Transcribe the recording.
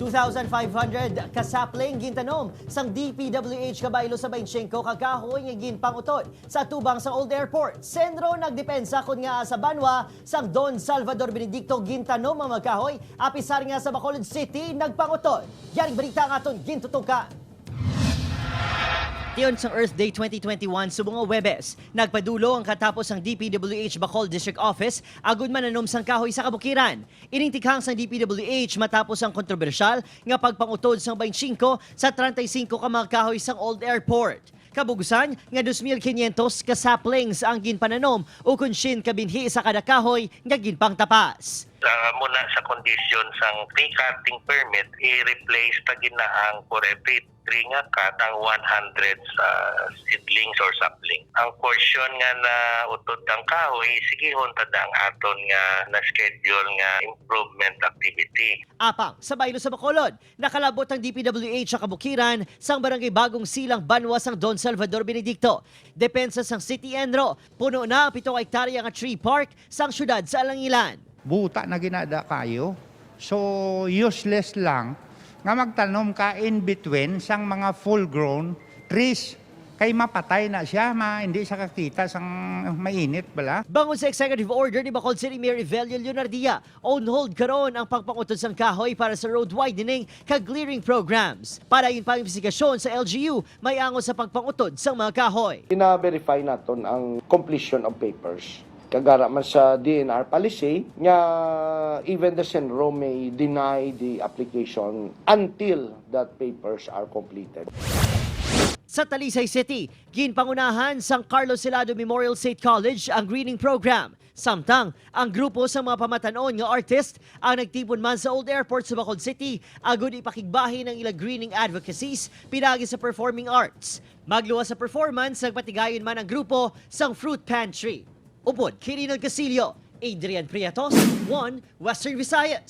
2,500 ka sapling gintanom sang DPWH kabaylo sa 25 ka kahoy nga ginpangutod sa tubang sa Old Airport. CENRO nagdepensa kon nga sa banwa sang Don Salvador Benedicto gintanom ang mga kahoy, apisar nga sa Bacolod City nagpangutod. Yaring balita nga aton gintutukan. Tion sang Earth Day 2021 subong nga Webes, nagpadulo ang katapos ang DPWH Bacolod District Office agud mananom sang kahoy sa kabukiran. Ining tikhang sang DPWH matapos ang kontrobersyal nga pagpangutod sang 25 sa 35 ka mga kahoy sang Old Airport. Kabugusan nga 2,500 ka saplings ang ginpananom o kun 100 ka binhi sa kada kahoy nga ginpangtapas. Muna sa condition sang tree cutting permit, i-replace ta gina ang for every tree nga cut ang 100 sa seedlings or sapling. Ang portion nga na utod ang kahoy, sigihon ta ang aton nga na schedule nga improvement activity. Apang sa baylo sa Bacolod, nakalabot ang DPWH sa kabukiran sang Barangay Bagong Silang, Banwa sang Don Salvador Benedicto. Depensa sang City Enro, puno na ang 7 hektarya nga tree park sang syudad sa Alangilan. Buta na ginada kayo. So useless lang nga magtanom ka in between sang mga full-grown trees. Kay mapatay na siya, ma, hindi siya kakita sang mainit bala. Bangon sa executive order ni Bacolod City Mayor Evelio Leonardia, on hold karon ang pagpangutod sang kahoy para sa road widening kag clearing programs. Para yun pa ang investigasyon sa LGU, may angos sa pagpangutod sang mga kahoy. Ina-verify naton ang completion of papers. Kag ara man sa DENR policy nga even the CENRO may deny the application until that papers are completed. Sa Talisay City, ginpangunahan sang Carlos Hilado Memorial State College ang greening program. Samtang, ang grupo sa mga pamatanon nga artist ang nagtipon man sa Old Airport sa Bacolod City agud ipakigbahin ang ilang greening advocacies pinagi sa performing arts. Magluwas sa performance, nagpatigayon man ang grupo sang Fruit Pantry. Upod, Kirinal Casilio, Adrian Prietos, 1 Western Visayas.